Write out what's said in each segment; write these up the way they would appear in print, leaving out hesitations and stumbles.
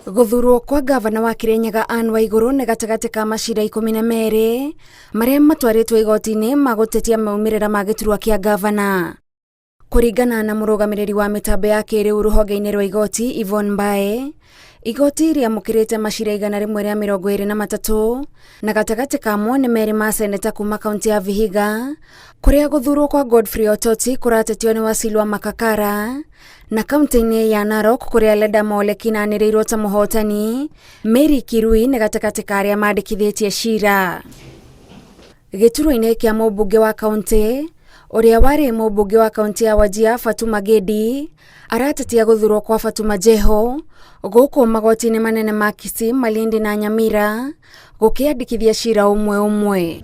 Gũthurwo kwa ngavana wa Kirinyaga Anne Waigũrũ nĩ gatagatĩ ka macira 12 marĩa matwarĩtwo igoti-inĩ ma gũtetia maumĩrĩra ma gĩturwa kĩa ngavana. Kũringana na mũrũgamĩrĩri wa mĩtambo ya kĩrĩu rũhonge-inĩ rwa igoti Yvonne Mbae, igoti rĩamũkĩrĩte macira 123 na gatagatĩ kamo nĩ merĩ ma seneta kuma kaunti ya Vihiga kũrĩa gũthurwo kwa Godfrey Ototi kũratetio nĩ Wasilwa Makakara na kaunti-inĩ ya Narok kũrĩa Ledama Olekina anĩrĩirwo ta mũhotani, Mary Kirui nĩ gatagatĩ ka arĩa mandĩkithĩtie cira. Gĩturwa-inĩ kĩa mũmbunge wa kaunti ũrĩa warĩ mũmbunge wa kaunti ya Wajir Fatuma Gedi aratetia gũthurwo kwa Fatuma Jeho gũkũ magoti-inĩ manene ma Kisii, Malindi na Nyamira gũkĩandĩkithia cira ũmwe ũmwe.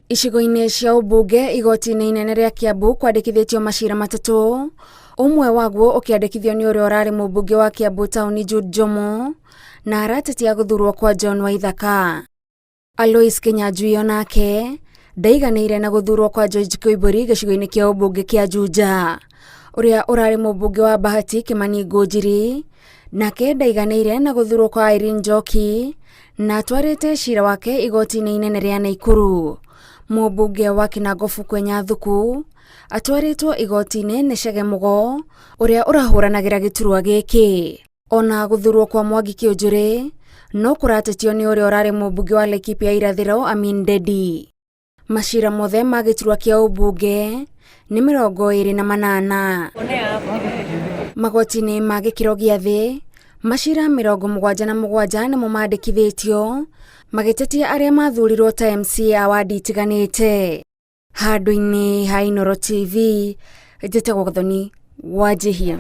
Icigo-inĩ cia ũmbunge igoti-inĩ inene rĩa Kiambu kwandĩkithĩtio macira matatũ, ũmwe waguo ũkĩandĩkithio nĩ ũrĩa ũrarĩ mũmbunge wa Kiambu taũni Jude Njomo na aratetia gũthurwo kwa John Waithaka. Alois Kinyanjui onake ndaiganĩire na gũthurwo kwa George Koimbũri gĩcigo-inĩ kĩa ũmbunge kĩa Juja. Ũrĩa ũrarĩ mũmbunge wa Bahati Kimani Ngũnjiri nake ndaiganĩire na gũthurwo kwa Irene Njoki na atwarĩte cira wake igoti-inĩ inene rĩa Naikuru. Mũmbunge wa Kinango Kwenya Thuku atwarĩtwo igoti-inĩ nĩ Chege Mugo ũrĩa ũrahũranagĩra gĩturwa gĩkĩ. Ona gũthurwo kwa Mwangi Kĩũnjũrĩ no kũratetio nĩ ũrĩa ũrarĩ mũmbunge wa Laikipia Irathĩro Amin Dedi. Macira mothe ma gĩturwa kĩa ũmbunge nĩ 28. Magoti-inĩ ma gĩkĩro gĩa thĩ macira 77 nĩmo mandĩkithĩtio magĩtetia arĩa mathurirwo ta MCA a wandi itiganĩte. Handũ-inĩ ha Inooro TV, njĩtagwo Gathoni Wanjihia.